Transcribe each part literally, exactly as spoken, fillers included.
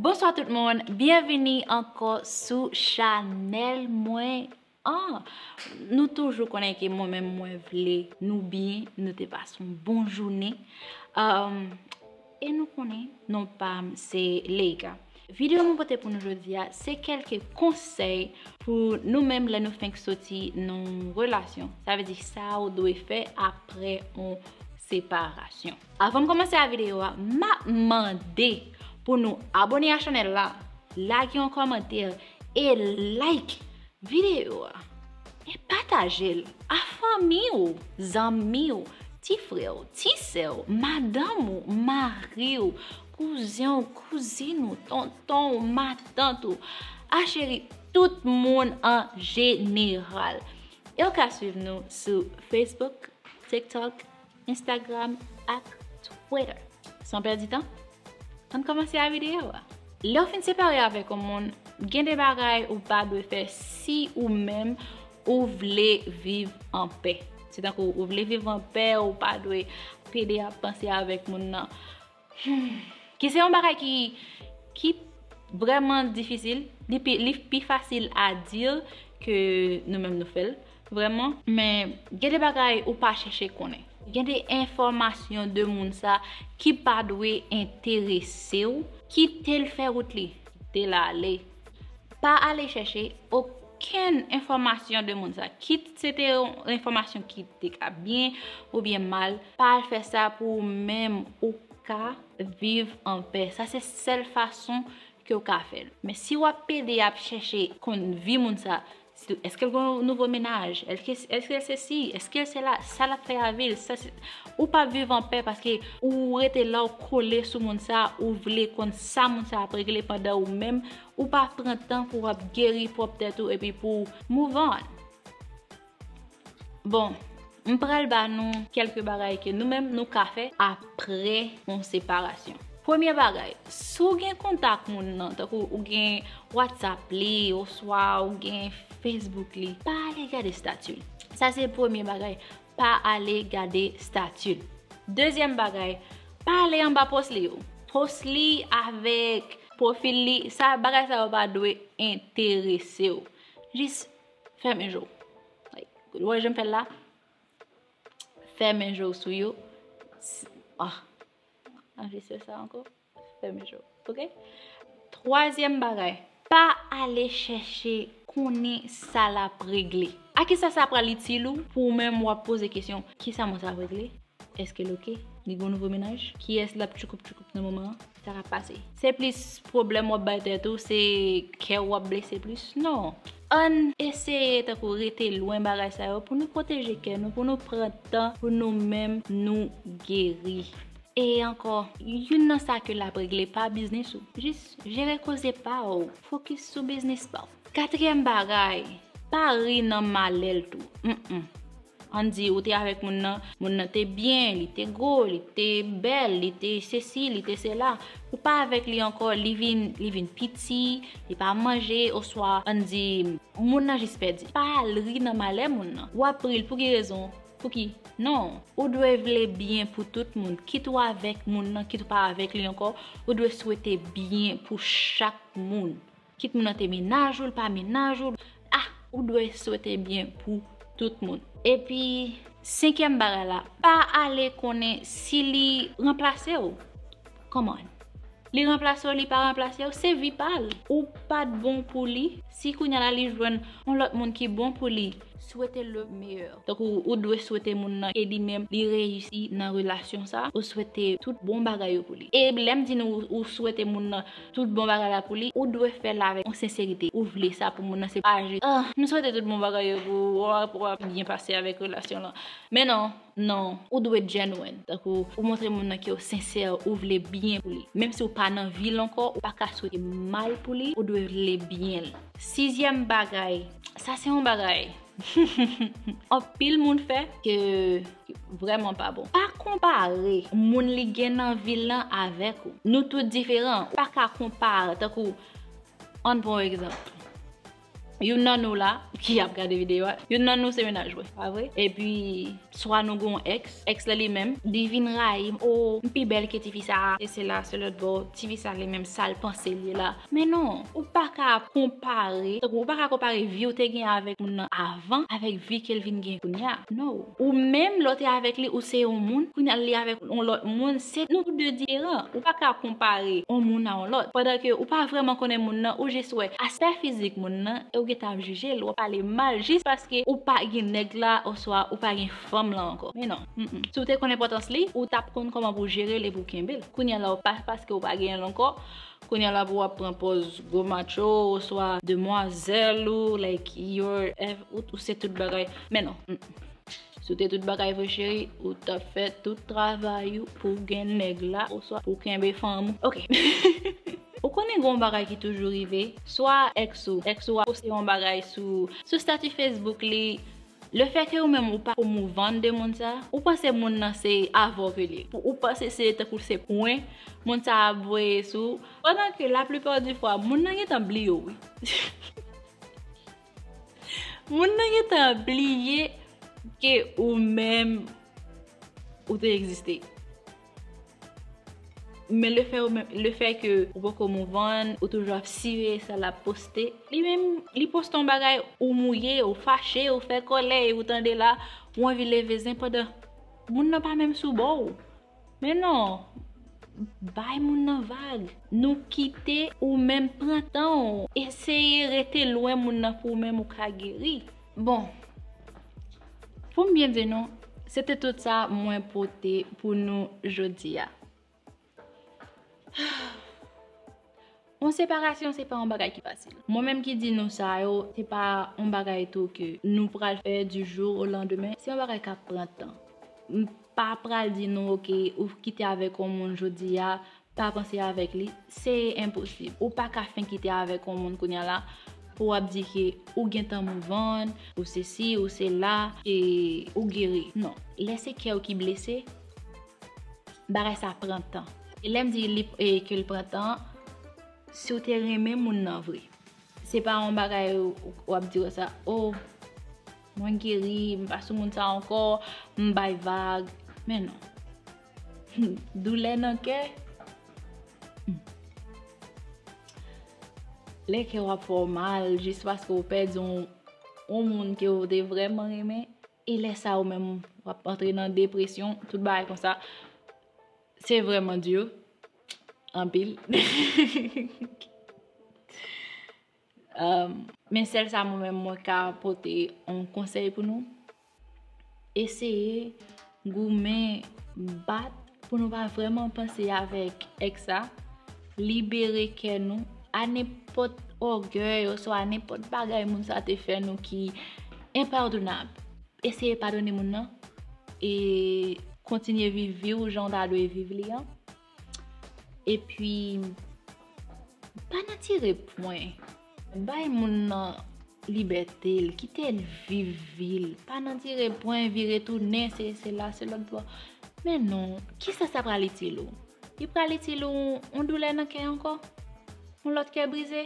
Bonswa tout moun, byenvini ankò sou chanèl mwen. Ah, nou toujou konnen ke mwen menm mwen vle nou byen, nou te pase yon bon jounen. Um, e nou konnen non pa m se Leika. Videyo mwen pote pou nou jodi a, se kèlke konsèy pou nou menm lè nou fenk soti nan yon relasyon. Sa vle di sa ou dwe fè apre yon separasyon. Avan m kòmanse a videyo a, m ap mande pou nou abòne a chanèl la, lage yon kòmantè e like videyo a. E pataje l a fanmi w, zanmi w, ti frè w, ti sè w, madanm ou, mari w, kouzen w, kouzin ou, tonton w, matant ou, a cheri, tout moun an jeneral. E w ka swiv nou sou Facebook, TikTok, Instagram ak Twitter. San pèdi tan, ann kòmanse a videyo a. Lè w fin separe avèk yon moun, gen de bagay ou pa dwe fè si ou menm ou vle viv anpè. Se tankou ou vle viv anpè, ou pa dwe pede ap panse avèk moun nan. Hmm. Ki se yon bagay ki, ki vrèman difisil. Li pi, li pi fasil a di ke nou menm nou fè l, vrèman. Men gen de bagay ou pa chèche konnen. Gen de enfòmasyon de moun sa ki pa dwe enterese w. Kite l fè wout li. Kite l ale. Pa ale chèche okenn enfòmasyon de moun sa. Kit se te yon enfòmasyon ki te ka byen oubyen mal, pa al fè sa pou ou menm ou ka viv anpè. Sa se sèl fason ke w ka fè l. Men si w ap pede ap chèche konn vi moun sa, sitou, èske l gen yon nouvo mennaj? Èske, èske l sesi? Èske l sela? Sa l ap fè a vi l? Sa se, ou p ap viv anpè paske ou rete la, ou kole sou moun sa, ou vle konn sa moun sa ap regle pandan ou menm, ou pa pran tan pou w ap geri pwòp tèt ou epi pou w move on. Bon, m pral ba nou kèlke bagay ke nou menm nou ka fè apre yon separasyon. Premye bagay, si w gen kontak moun nan, tankou ou gen WhatsApp li, oswa ou gen Facebook li, pa ale gade stati l. Sa se premye bagay, pa ale gade stati l. Dezyèm bagay, pa ale anba pòs li yo. Pòs li avèk pwofil li, sa, bagay sa yo pa dwe enterese w. Jis fèmen je w. Like, ou wè jan m fè l la? Fèmen je w sou yo. S-, ah. Ann jis fè sa ankò. Fèmen je w. Oke? Twazyèm bagay, pa ale chèche konnen sa l ap regle. A kisa sa pral itil ou pou ou menm w ap poze kesyon, kisa moun sa ap regle? Èske l oke? Li gen nouvo mennaj? Kiyès l ap tchoukout tchoukout nan moman an? Sa k ap pase? Se plis pwoblèm w ap bay tèt ou, se kè w w ap blese plis? Non. Ann eseye tankou rete lwen bagay sa yo pou nou pwoteje kè nou, pou nou pran tan pou nou menm nou geri. E ankò, youn nan sa ke l ap regle pa biznis ou. Jis jere koze pa w, fokis sou biznis pa w. Katriyèm bagay, pa ri nan malè l tou. Mm-mm. Ann di ou te avèk moun nan, moun nan te byen, li te gwo, li te bèl, li te sesi, li te sela. Ou pa avèk li ankò, li vin, li vin piti, li pa manje, oswa ann di moun nan jis pèdi. Pa al ri nan malè moun nan. W ap ri l pou ki rezon? Pou ki? Non. Ou dwe vle byen pou tout moun. Kit ou avèk moun nan, kit ou pa avèk li ankò, ou dwe swete byen pou chak moun. Kit moun nan te mennaj ou, l pa mennaj ou, ah, ou dwe swete byen pou tout moun. Epi, senkyèm bagay la, pa ale konnen si li ranplase w. Come on. Li ranplase w, li pa ranplase w, se vi pa l. Ou pa t bon pou li. Si kounye a la li jwenn yon lòt moun ki bon pou li, swete le meilleur. Tankou ou dwe swete moun nan ke li menm li reyisi nan relasyon sa, ou swete tout bon bagay yo pou li. E lè m di nou ou swete moun nan tout bon bagay la pou li, ou dwe fè l avèk yon senserite. Ou vle sa pou moun nan, se pa jis, ah, m swete tout bon bagay yo pou ou, w ap, w ap byen pase avèk relasyon lan. Men non, non, ou dwe genuine. Tankou ou montre moun nan ke w sensè, ou vle byen pou li. Menm si w pa nan vi l ankò, ou pa ka swete mal pou li, ou dwe vle byen l. Sizyèm bagay, sa se yon bagay anpil moun fè ke vrèman pa bon. Pa konpare moun li gen nan vi l lan avèk ou. Nou tout diferan. Ou pa ka konpare, tankou, ann pran yon egzanp. Youn nan nou la, ki ap gade videyo a, youn nan nou se mennaj mwen, pa vre? Epi, swa nou gon ex, ex la li menm, li vin rayi m, o, m pi bèl ke tifi sa a, e se la, se lòt bò, tifi sa li menm, sa l panse l ye la. Men non, ou pa ka konpare, tankou ou pa ka konpare vi w te gen avèk moun nan avan, avèk vi ke l vin gen kounye a. No. Ou menm, lè w te avèk li, ou se yon moun, kounye a li avèk yon lòt moun, se nou de diferan. Ou pa ka konpare yon moun a yon lòt. Pandan ke ou pa vrèman konnen moun nan, ou jis wè aspè fizik moun nan, e ou gentan ap jije l, w ap pale mal, jis paske ou pa gen nèg la, oswa ou pa gen fanm lan ankò. Men non, mm, mm. Si w te konn enpòtans li, ou t ap konn kòman pou w jere l epi w kenbe l. Kounye a la, ou pa, paske ou pa gen l ankò, kounye a la pou w ap pran pòz gwo macho, oswa demwazèl ou, like, you're ev-, ou, ou se tout bagay. Men non, mm, mm. Si w te tout bagay vre, cheri, ou t ap fè tout travay ou pou w gen nèg la, oswa pou w kenbe fanm ou. Ok. Ou konnen gen yon bagay ki toujou rive, swa ex ou, ex ou a poste yon bagay sou, sou stati Facebook li, lefètke ou menm ou pa ko move on de moun sa, ou panse moun nan se avè w ke li ye. Ou, ou panse se tankou se pwen moun sa ap voye sou ou, pandan ke laplipa di fwa, moun nan gentan bliye w, wi. Moun nan gentan bliye ke ou menm ou te egziste. Men lefè ou menm, lefè ke ou poko move on, ou toujou ap siveye sa l ap poste. Li menm, li poste yon bagay, ou mouye, ou fache, ou fè kòlè, e ou tande la, ou anvi leve zen pandan moun nan pa menm sou bò w. Men non, bay moun nan vag. Nou kite ou menm pran tan w. Eseye rete lwen moun nan pou ou menm ou ka geri. Bon, pou m byen di nou, se te tout sa mwen pote pou nou jodi a. Yon separasyon, se pa yon bagay ki fasil. Mwen menm ki di nou sa yo, se pa yon bagay tou ke nou pral fè du jour au lendemain. Se yon bagay k ap pran tan. M pa pral di nou, oke, ou kite avèk yon moun jodi a, pa panse avèk li, se enposib. Ou pa ka fen kite avèk yon moun kounye a la, pou w ap di ke ou gentan move on, ou sesi, ou sela, e ou geri. Non, lè se kè w ki blese, bagay sa pran tan. E lè m di li, e, ke l pran tan, si w te renmen moun nan vre. Se pa yon bagay w, w ap di konsa, o, mwen geri, m pa sou moun sa ankò, m bay vag. Men non. Doulè nan kè. Lè kè w ap fè w mal, jis paske w pèdi yon, yon moun ke w te vrèman renmen, e lè sa ou menm, w ap antre nan depresyon, tout bagay konsa. Se vrèman di, anpil. Um, men sèl sa mwen menm mwen ka pote yon konsèy pou nou. Eseye goumen, bat pou nou pa vrèman panse avèk ex sa. Libere kè nou a nenpòt ògèy oswa a nenpòt bagay moun sa te fè nou ki enpadonab. Eseye padone moun nan e kontinye viv vi w jan w ta dwe viv li an. Epi, pa nan tire pwen. Bay moun nan libète l, kite l viv vi l. Pa nan tire pwen, vire tounen, se, se la, se lòt bò. Men non, kisa sa pral itil ou? Li pral itil ou yon doulè nan kè ankò? Yon lòt kè brize?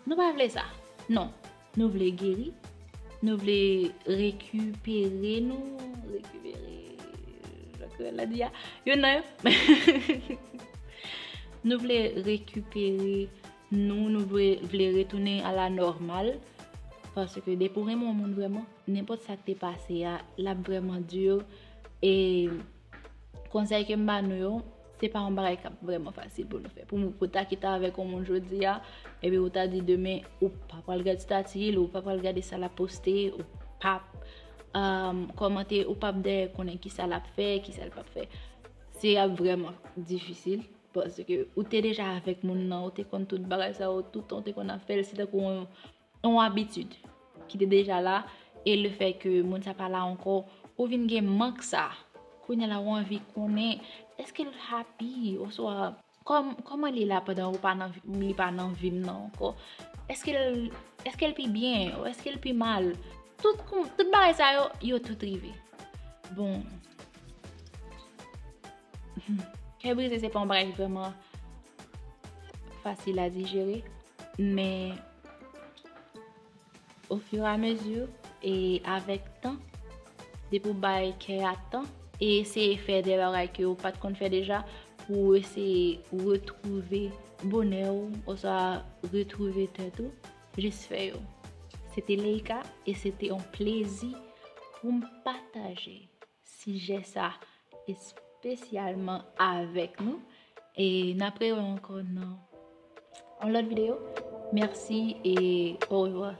Nou pa vle sa. Non. Nou vle geri. Nou vle rekipere nou. Rekipere. Jan kreyòl la di a. Youn nan yo. Nou vle rekipere nou. Nou vle, vle retounen a la nòmal. Paske depi w renmen yon moun vrèman, nenpòt sa k te pase a, l ap vrèman di. E konsèy ke m ba nou yo, se pa yon bagay k ap vrèman fasil pou nou fè. Pou, pou ta kite avèk yon moun jodi a, epi ou ta di demen, ou pa pral gade stati l, ou pa pral gade sa l ap poste, ou p ap, um, kòmante, ou p ap dèyè konnen kisa l ap fè, kisa l p ap fè. Se ap vrèman difisil, paske ou te deja avèk moun nan, ou te konn tout bagay sa yo, tout tan ou te konn ap fè l, se tankou yon yon abitid ki te deja la, e lefètke moun sa pa la ankò, ou vin gen mank sa. Kounye a la, ou anvi konnen, èske l happy, oswa kòm-, kòman li la pandan ou pa nan vi-, li pa nan vi m nan ankò? Èske l, èske l pi byen, ou èske l pi mal? Tout kon-, tout bagay sa yo, yo tout rive. Bon, kè brize se pa yon bagay ki vrèman fasil a dijere, men Au fur et à mesure, e avèk tan, depi w bay kè a tan, e eseye fè de bagay ke w pa t konn fè deja, pou w eseye retwouve bonè w, oswa retwouve tèt ou, jis fè yo. Se te Leïka, e se te yon plezi pou m pataje sijè sa espesyalman avèk nou. E n ap rewè ankò nan yon lòt videyo. Mèsi e orevwa.